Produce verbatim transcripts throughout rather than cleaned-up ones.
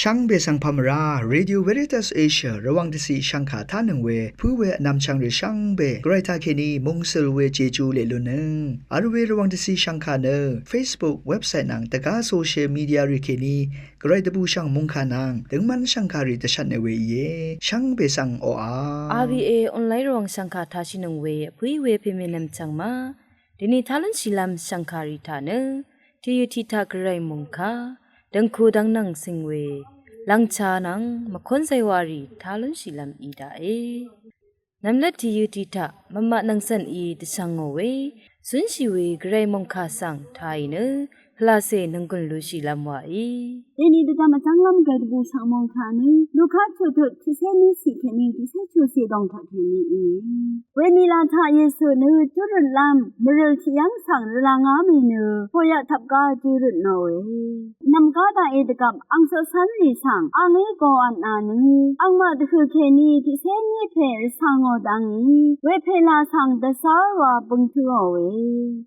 Shvngbe svng pamvrá, Radio Veritas Asia Rvwàng dvciq shvngkà tánøng we pǿ we vnvmchvng rì shvngbe Gvray taqkèní mungsøl we Jeju leq lunnøng vl we Rvwàng dvciq shvngkà nø Facebook, website nvng dvgá social media rì kèní Gvray dvbùshv̀ng mòngkà nvng døngmv́n shv̀ngkàrì dvshvtne we íe. Shvngbe svng oqà. R V A online Rvwàng shv̀ngkà tashìnøng we vpǿí we pèmènvm chv̀ng ma. Dèni tá lúnshìlv́m shv̀ngkàrì taq nø tìyø̀ tiq taq Gvray mòngkà dv̀ngku dv̀ngnv̀ng cing we lv̀ngcha nvng mvkún zaywàrì tá lúnshìlv́m í daqe. Nvmlvt tìyø̀ tiq taq mvmaq nvng cv̀n í dvshvngò we zúnshì we Gvray mòngkà svng tàì nø pvlacè nònggùn lushìlv́m wàí. Dèni dvdvm vjv́nglv́m Gvray dvbùshv̀ng mòngkà nø Luka chuqtut tiqcé ní ciq kèní tiqcé chuqciq dòng taq kèní íe. Wenila taq Yesu nø júrøtlv́m mvrøl tiqyv́ng svng rvlangá mì nø poqyaq tvpgá júrøtnòe. Nv̀mgá daqí dvgvp ang coqcv́nrì svng angí goatnà nø angmaq dvhø̀ kèní tiqcé ní pè rvcv̀ngò dvngí wepèlà svng dvzv́r wa bøng tǿòe.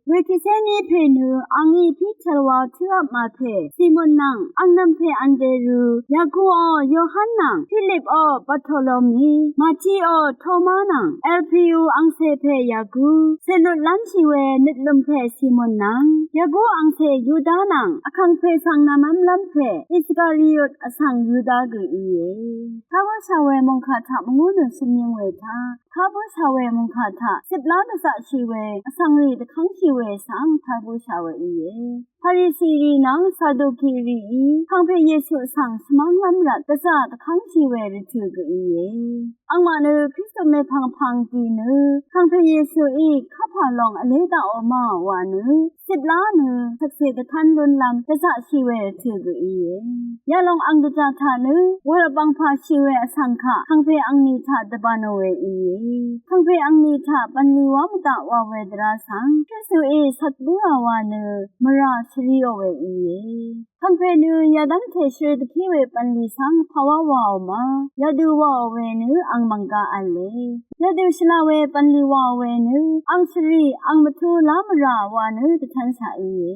We tiqcé ní pè nø angí Piter wa tǿvpmà pè Simon nvng angnv̄m pè Anderu, Yakuò Yohan nvng Pilipò Bartolomi, Matiò Toma nvng Alpiu angcè pè Yaku, cènut lv́nshì we nøtlø̀m pè Simon nvng Yaku angcè Yuda nvng vkàngpè svng nvmv́mlv́m pè Iskariot vsvng Yuda gø íe. Tá bǿshà we mòngkà taq mvngú nø shø̀myøng we taq, tá bǿshà we mòngkà taq cipla dvzaqshì we vsvngrì dvkv́ngshì we svng tá bǿshà we íe. Parisirì nvng Saduki rìí vkàngpè Yesu svng shvmv́nglv́m rvt gvzà dvkv́ngshì we rvtø̀ gø íe. Angmaq nø Kristu mèpvng pvng dì nø vkàngpè Yesuí kapà lòng vlé daqò ma wà nø cipla nø shvkse dvtv́n lúnlv́m dvzaqshì we rvtø̀ gø íe. Yalòng ang dvjà taq nø wàrvbvng pàshì we vsvng kaq vkàngpè angni taq dvbànò we íe. Vkàngpè angni taq bv̀nlì wá mvdaq wa we dvrá svng Kristuí cvt bǿà wa nø mvrà shvriò we íe. Vkàngpè nø yadv́ngte shvrø dvkí we bv̀nlì svng pàwá waò ma. Yadø waò we nø ang mv̀nggá v̄le. Yadø shvla we bv̀nlì waò we nø ang shvrì ang mvtú lá mvrà wa nø dvtv́nshaq íe.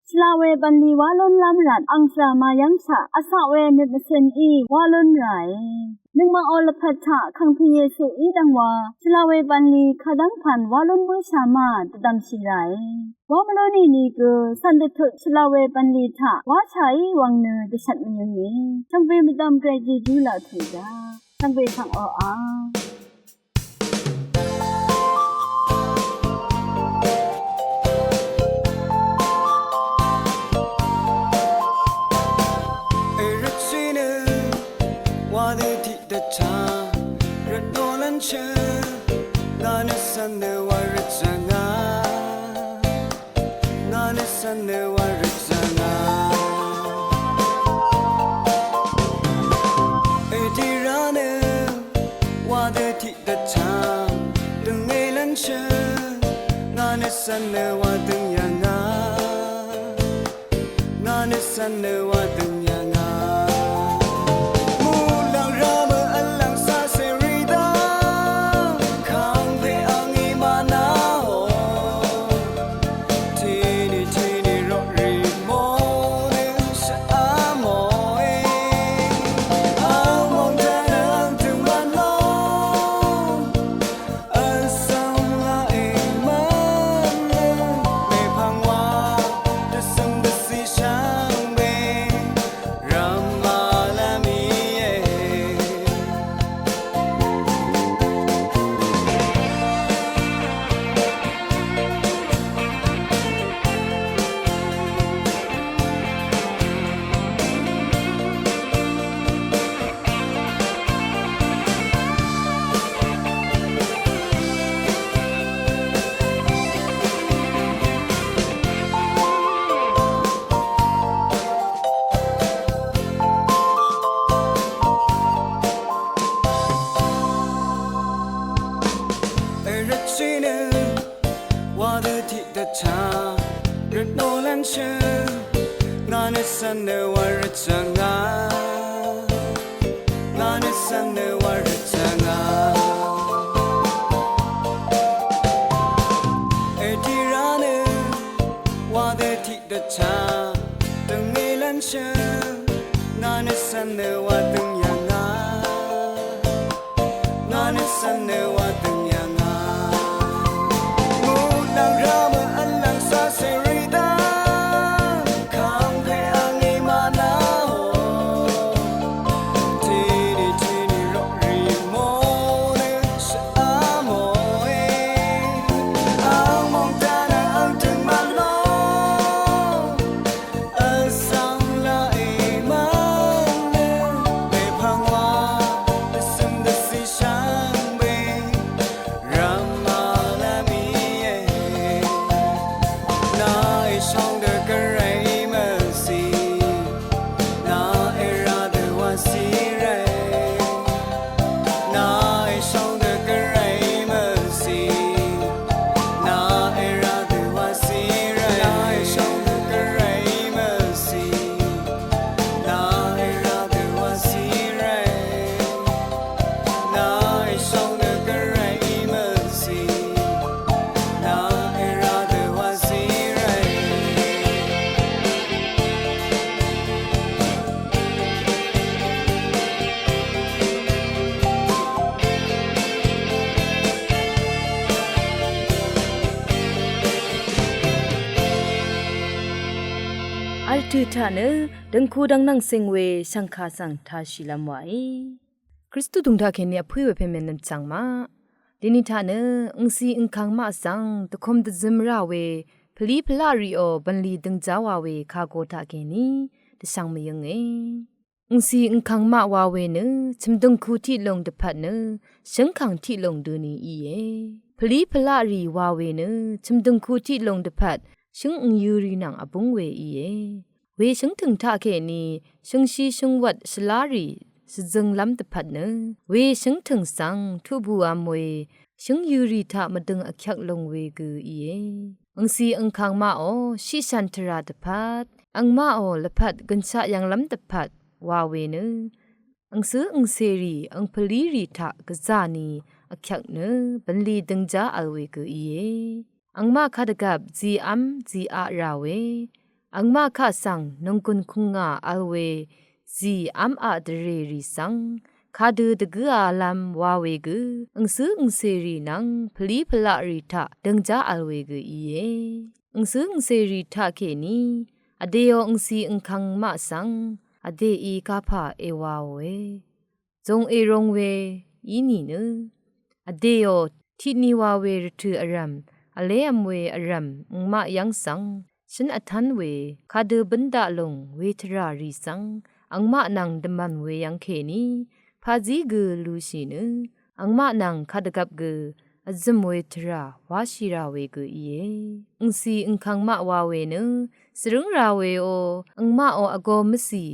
Shvla we bv̀nlì wá lúnlv́m rvt ang shvrà mayv́ngshaq vsaq we nøt mvcø̄n í wá lún ràe. Nøngmaqò lvpat taq vkàngpè Yesu í dvngwa shvla we bv̀nlì kadv́ngpv̀n wá lún bǿshà ma dvdv̀mshì ràe. Wá mvlú nìni gø cv̀n dvtut shvla we bv̀nlì taq wáshà í wvng nø dvshvt mvyønge. Shvngbe mvdv̀m Gvray jejú laq tuq ja. Shvngbe svng oqà. Erøtshì nø wa nø tiq dvchá rvtnò lv́nshø, ngà nø cv̀n nø wa rvchv̀ngà. Ngà nø cv̀n nø wa rvchv̀ngà. Èdira nø wa dø tiq dvchá døngé lv́nshø. Ngà nø cv̀n nø wa døng yà ngà. Ngà nø cv̀n nø wa døng yà ngà. Muqlàng rá mø vlv̀ng sá cèrì dá. Kàngpè angí mànàò. Tìní tìní roqrì mò nø shvá mòe. Vmòng dvnø vtø̀ng mvnlò. Vsvng laq èmv́n nø mèpvng wa dvsøng dvcì shvngbe rvmà lv́m íe. Èrøtshì nø wa dø tiq dvchá rvtnò lv́nshø. Ngà nø cv̀n nø wa rvchv̀ngà. Ngà nø cv̀n nø wa rvchv̀ngà. Èdira nø wa dø tiq dvchá døngé lv́nshø. Ngà nø svn nø wa døng yv̀ngà. Ngà nø svn nø wa døng yv̀ngà. Muqlàng rá mø vnlv̀ng sá sè rì dv́ng. Kàngpè angí mànà ò. Tìní tìní roq rì mò nø shvá mòe. Ang mòng dvnø ang tø̀ng mvlò. Vsvng laqì mvng nø, wepvng wa, vsø̀m dvcì shvngbe, rvmà lv́m íe. Nà èshòng dø gvray mvcì, nà èrà dø wàcì rvt. Nà èshòng dø gvray mvcì. Nà èrà dø wàcì rvt. Nà èshòng dø gvray mvcì. Nà èrà dø wàcì rvt. Nà èshòng dø gvray mvcì. Nà èrà dø wàcì rvt. Vl tø̀ taq nø døngku dvngnvng sìng we shv̀ngkà svng tāshìlv́m wàí. Kristu dùng taq kèní vpǿí we pèmèn nvmchv̀ng maq. Dèní taq nø ngcì ngkàng maq svng dvkùm dvzøm rà we pvlí pvlaqrìò bv̀nlì døngjá wa we kàgo taq kèní dvshvng mvyǿnge. Ngcì ngkàng maq wa we nø chø̀mdø̀ngku tiqlùng dvpvt nø shǿngkàng tiqlùng døni íe. Pvlí pvlaqrì wa we nø chø̀mdø̀ngku tiqlùng dvpvt shǿng ngyø̄rì nvng vbúng we íe. We shǿngtø̀ng taq kèní shǿngshí shǿngwvt shvlárì shvzønglv́m dvpvt nø we shǿngtø̀ng svng tuqbùvm we shǿngyø̄rì taq mvdøng vkyvk lùng we gø íe. Ngcì ngkàng maqò shiqshv̀n tvrà dvpvt angmaqò lvpat gønshaq yv̀nglv́m dvpvt wa we nø angcǿ angcèrì angpvlírì taq gvzà ni vkyvk nø bv̀nlì døngjá vl we gø íe. Angmaq kadvgvp zìv́m zìaq rà we angmaq kaq svng nònggùn kùngà vl we zìv́m aq dvrèrì svng kadø dvgǿalv́m wa we gø angcǿ angcèrì nvng pvlí pvlaqrì taq døngjá vl we gø íe. Angcǿ angcèrì taq kèní vdèò ngcì ngkàng maq svng vdèí kapà èwaòe. Zòng èrong we í nìnø vdèò tiqni wa we rvtø̀ vrv̀m vlévm we vrv̀m angmaq yv́ng svng shǿn vtv́n we kadø bǿn daq lùng we tvrà rì svng angmaq nvng dvmv̀n we yv́ng kèní pàzí gø lushì nø angmaq nvng kadvgvp gø vzø̀m we tvrà wáshì rà we gø íe. Ngcì ngkàng maq wa we nø svrǿng rà weò angmaqò vgō mvcì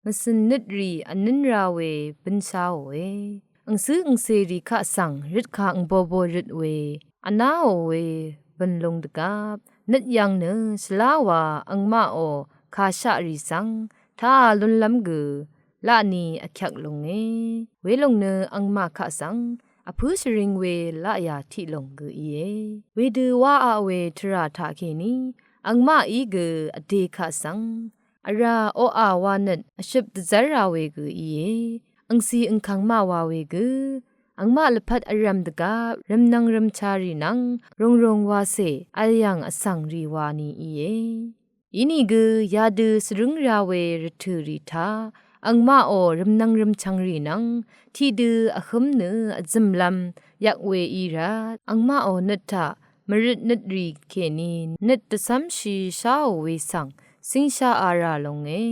mvcø̀n nøt rì vnǿn ra we bǿnsháòe. Angcǿ angcè rì kaq svng røt kà angbobo røt we vnáò we bø̀n lung dvgvp nøt yv̀ng nø shvlá wa angmaqò kàshaq rì svng taà lúnlv́m gø laqni vkyvk lunge. Welòng nø angmaq kaq svng vpǿ shvring we laqyà tiqlòng gø íe. Wedø wáaq we tvrà taq kèní angmaqí gø vdè kaq svng vrà oqà wa nøt vshøp dvzv́r ra we gø íe. Angcì angkàng maq wa we gø angmaq lvpat vrv̀m dvgvp rv̀mnvng rv̀mchà rì nvng rùngrùng wacè vl yv̀ng vsvng rì wa ni íe. Inìgø yadø svrǿng ra we rvtø̀ rì taq angmaqò rv̀mnvng rv̀mchv̀ng rì nvng tiqdø vhǿm nø vzø̀mlv́m yvk we í rvt angmaqò nøt taq mvrøt nøt rì kèní nøt dvcv́mshì sháò we svng cíngsháa rà longe.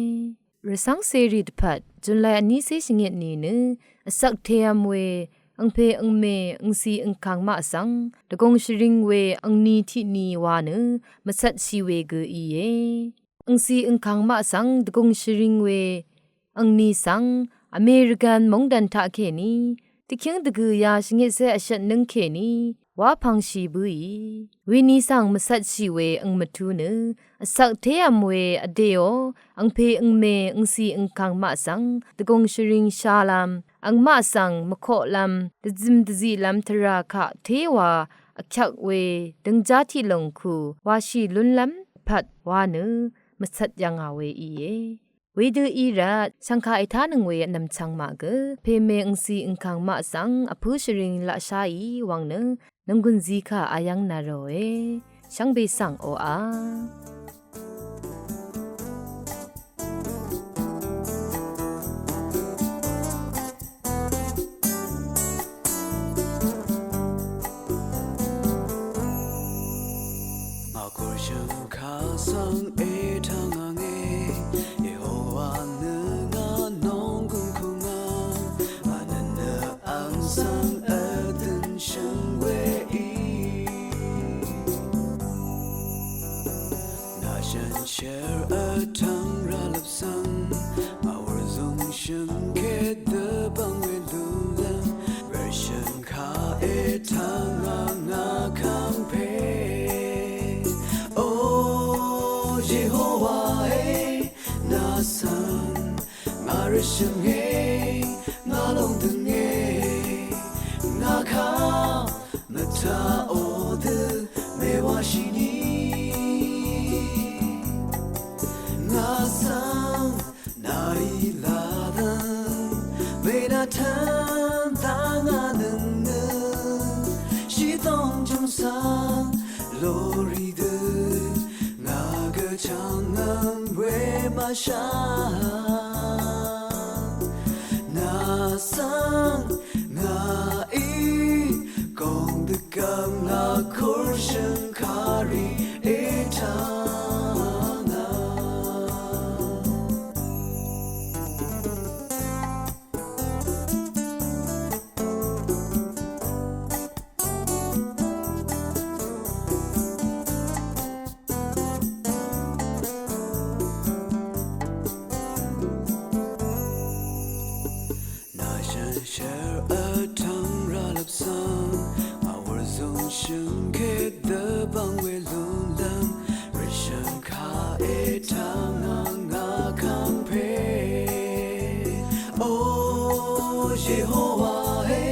Rvcv́ngcèrì dvpvt July vnícé shvngit nìnø vsvk tev̄m we angpè angmè angcì angkàng maq svng dvgùng shvring we angni tiqni wa nø mvcvtshì we gø íe. Angcì angkàng maq svng dvgùng shvring we angni svng American móngdàn taq kèní dvkíng dvgø̀yā shvngitcé vshvt nǿng kèní wápvngshì bǿì. Wení svng mvcvtshì we angmvtú nø vsvk tév̄m we vdèò angpè angmè angcì angkàng maq svng dvgùng shvring shalv̄m angmaq svng mvkoqlv́m dvzøm dvziqlv́m tvrà kaq téwa vkyvk we døngjá tiqlòng ku washì lúnlv́m pvt wa nø mvcvt yv̀ngà we íe. Wedø í rvt shv̀ngkà ètánøng we vnv̀mchvng maq gø pèmè angcì angkàng maq svng vpǿ shvring laqsháì wvng nø nònggùn zí kà ayv́ng nà ròe. Shvngbe svng oqà. Ngà kùrshø̀ng kà svng ètvng àngé, Yehowa nø ngà nònggùn kùngà, ngà nø nø àng svng vdø̀n shø̀ng weí. Ngà shànshér vtvng rvlvp svng, ngà wur zùng shø̀ng kèdø bv̀ng we lúlv́m, rvshø̀ng kà ètvng ngà ngà kv́ng pè. O Yehowa è, nà svng ngà rvshø̀nge, ngà lóngdønge, ngà kaq mvtaqò dø mèwáshìni. Ngà svng nàí lvdv̀ng mènàtv́n dv́ngà nøng nø, shìdòng jùm svng lórí dø ngà gø chv̀ngnvm we màshà. Nà svng ngàí gòng dvgv̀m ngà kùrshø̀ng kàrì ètv́ngà. Nà shànshér vtvng rvlvp svng, ngà wur zùng shø̀ng kèdø bv̀ng we lúlv́m, rvshø̀ng kà ètv́ng ngà ngà kv́ng pè. O Yehowa è,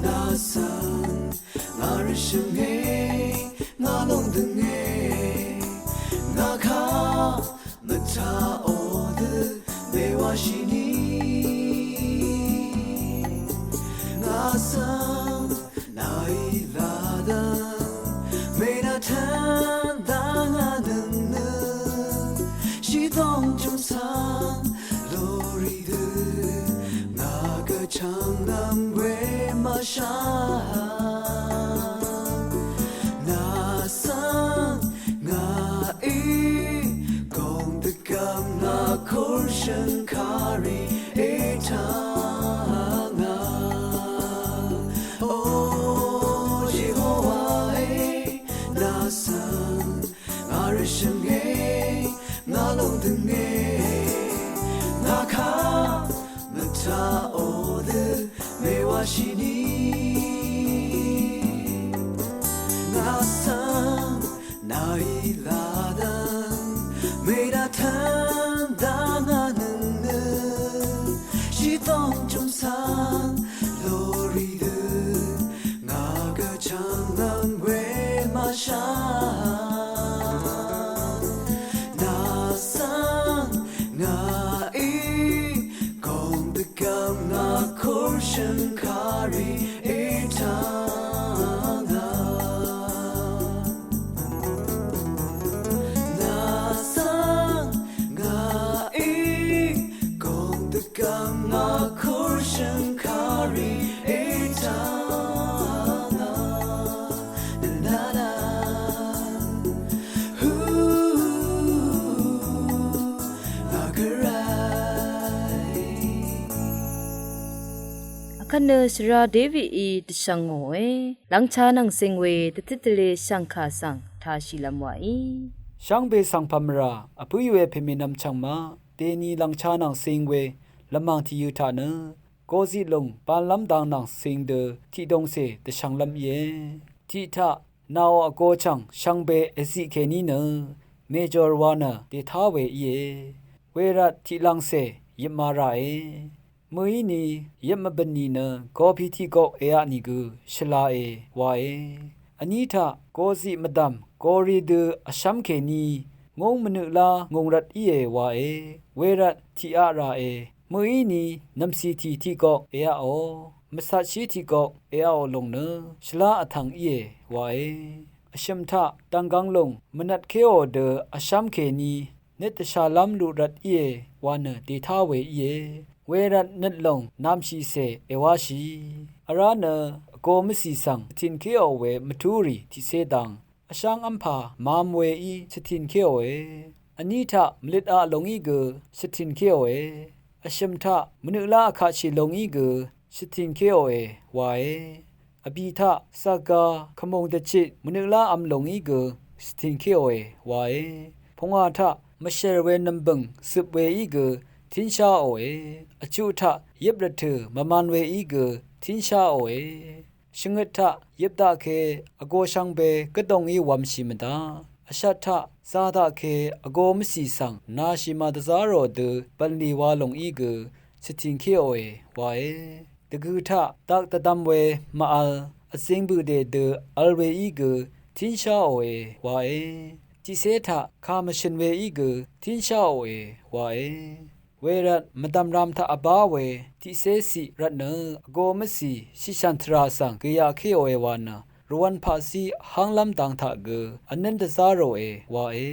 nà svng ngà rvshø̀nge, ngà lóngdønge, ngà kaq mvtaqò dø mèwáshìni. Ngà svng nàí lvdv̀ng mènàtv́n dv́ngà nøng nø, shìdòng jùm svng lórí dø ngà gø chv̀ngnvm we màshà. Nà svng ngàí gòng dvgv̀m ngà kùrshø̀ng kàrì ètv́ngà. O Yehowa è, nà svng ngà rvshø̀nge, ngà lóngdønge, ngà kaq mvtaqò dø mèwáshìni. Ngà svng nàí lvdv̀ng mènàtv́n dv́ngà nøng nø, shìdòng jùm svng lórí dø ngà gø chv̀ngnvm we màshà. Nà svng ngàí gòng dvgv̀m ngà kùrshø̀ng kàrì ètv́ngà. Nà svng ngàí gòng dvgv̀m ngà kùrshø̀ng kàrì ètv́ngà. Nà nà hu ngà gvray. Vkvt nø svra Davidí dvshvng ngòe, lvngcha nvng cing we dvtit dvle shv̀ngkà svng tāshìlv́m wàí. Shvngbe svng pv̀mvrà vpǿí we pèmènvm chv̀ng maq, dèni lvngcha nvng cing we lvmàng tìyø̄ taq nø, goziq lùng banlv́m dang nvng cing dø tiqdongcè dvshvnglv́m íe. Tiq taq, Naò vgo chv̀ng shvngbe èziq kèní nø, mèjòr wa nø dètá we íe. Wervt tiqlvngcè yøpma ràe. Mø̀íni yøp mvbø̀n nìnø gopi tiqgoq èaq nìgø shvlae wae. Vní taq goziq mvdv̀m gori dø vshv́m kèní ngúng mvnøqlá ngūng rvt íe wae. Wervt tiqaq ràe, mø̀íni nv̀mcìtì tiqgok èaqò, mvcatshí tiqgok èaqò lòng nø shvlá vtv̀ng íe wae. Vshø̀m taq dv̀nggvng lòng mvnvtkéò dø vshv́m kèní nøt dvshàlv́m luq rvt íe wa nø dètá we íe. Wervt nøt lòng namshìcè èwáshì. Vrá nø vgō mvcì svng shvtìnkéò we mvtúrì tiqcé dang vshv́ng v́mpà mām weí shvtìnkéòe. Vní taq mvløt aq lòngí gø shvtìnkéòe. Vshø̀m taq mvnøqlá vkaqshì lòngí gø shvtìnkéòe wae. Vbì taq zaqga kvmùng dvchit mvnøqlá v̄m lòngí gø shvtìnkéòe wae. Pungwà taq mvshèr we nv̀mbø̀ng zøp weí gø tínsháòe. Vchuq taq yøp rvtø̀ mvman weí gø tínsháòe. Shvngøt taq yøp daqke vgō shvngbe gvdongí wv̄mshì mvdaq. Vshat taq za daqke vgō mvcì svng nashìma dvzá rò dø bv̀nlì wa lòngí gø shvtìnkéòe wae. Dvgø taq dak dvdvm we màvl vzing bø̀dè dø vl weí gø tínsháòe wae. Tiqcé taq kà mvshø̀n weí gø tínsháòe wae. Wervt mvdv̀m ram taq vbá we tiqcé ciq rvtnø vgō mvcì shiqshàn tvrà svng gvyaqkéòe wa nø rvwv̄n paqzí hv́nglv́m dang taq gø vnǿn dvzá ròe wae.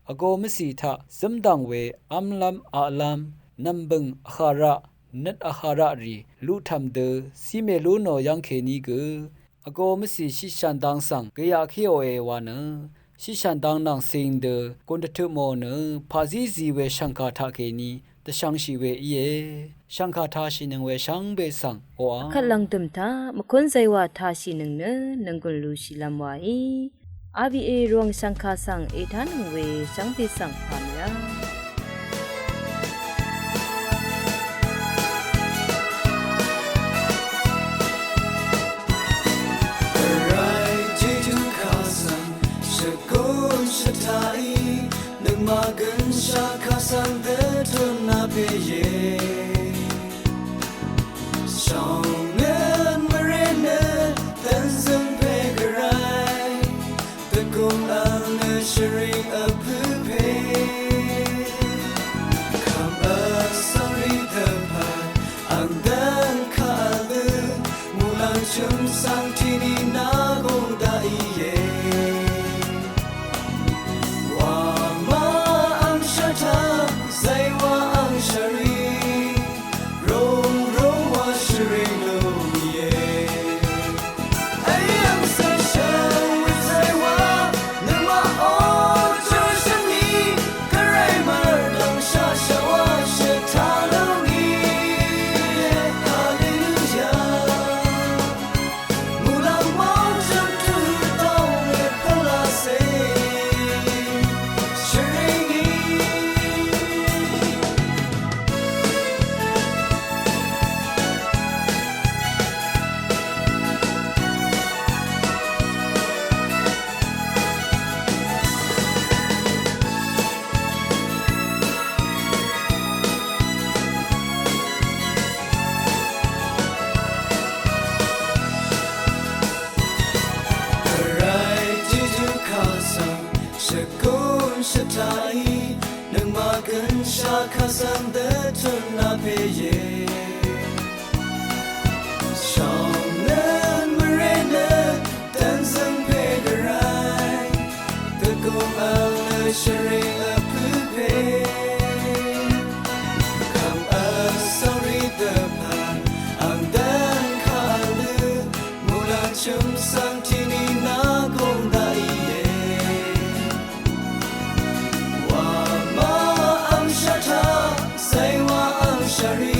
Vgō mvcì taq zǿmdv̀ng we v́mlv́m aqlv́m nv̀mbø̀ng vhàraq nøt vhàraq rì luqtv̀m dø zí mèlú nò yv́ng kèní gø vgō mvcì shiqshàn dang svng gvyaqkéòe wa nø shiqshàn dang nvng cing dø gùn dvtøpmò nø paqzí zi we shv̀ngkà taqkèní dvshv̄ngshì we íe. Shv̀ngkà tāshìnøng we shvngbe svng oqà kvt lv̀ngdø̀m taq mvkún zaywà tāshìnøng nø nònggùn lushìlv́m waí. Abiq e rvwàng shv̀ngkà svng ètánøng we shvngbe svng pàmìá. Vray jejú kà svng shvgùn shvtaqí nøngmaq gønshaq kà svng dvtún nvpèíe. Shóngnøt mvré nøt dvnzøng pè gvray dvgùng vl nø shvring vpø̄ pè. Kvm vsvng rì dvpvt ang dvn kà vl dø muqlàng chø̀m svng tiqni nà gùng daqìe. Wamá ang shvtaq zaywa ang shvrì rong rong wa shvrì lúìe. Ayv́ng svng shvwi zaywa nøngmaq o júshvni gvray mvrdv̀ng shaq shaq wa shvtaq lúngìe. Haleluya. Gvray jejú kà svng shvgùn shvtaqí nøngmaq gønshaq kà svng dvtún nvpèíe. Shóngnøt mvré nøt dvnzøng pè gvray dvgùng vl nø shvring vpø̄ pè. Kvm vsvng rì dvpvt ang dvn kà vl dø muqlàng chø̀m svng tiqni nà gùng daqìe. Wamá ang shvtaq zaywa ang shvrì